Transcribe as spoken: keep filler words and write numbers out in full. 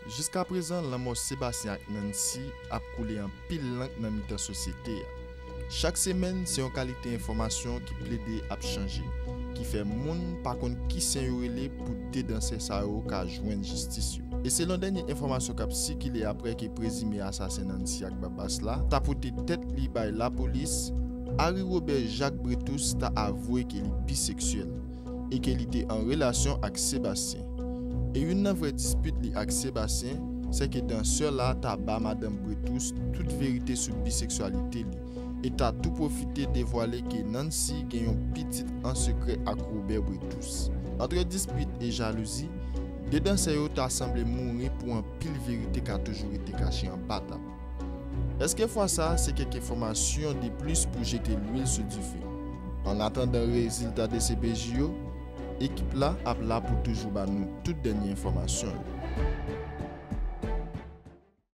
Jiskaprezan, lanmò Sebastien ak Nancy ap koule anpil lank nan mitan sosyete a. Chak semèn, se yon kalite enfòmasyon ki plede ap chanje, ki fè moun pa konn ki sen yo rele pou de dansè sa yo ka jwenn jistis yo. E selon dènye enfòmasyon k ap sikile, apre ke prezime asasen Nancy ak Babas la ta pote tèt li bay lapolis, Harry Robert Jacques Bretous ta avwe ke li biseksyèl e ke li te an relasyon ak Sebastien. E youn nan vrè dispit li ak Sebastien, se ke dansè la ta ba madanm Bretous tout verite sou biseksyalite li e ta tou pwofite devwale ke Nancy gen yon pitit an sekrè ak Robert Bretous. Antre dispit e jalouzi, de dansè yo ta sanble mouri pou anpil verite ka toujou rete kache anba tab. Èske fwa sa a se kèk enfòmasyon de plis pou jete lwil sou dife? Annatandan rezilta D C P J yo, ekip la ap la pou toujou ba nou tout dènye enfòmasyon yo.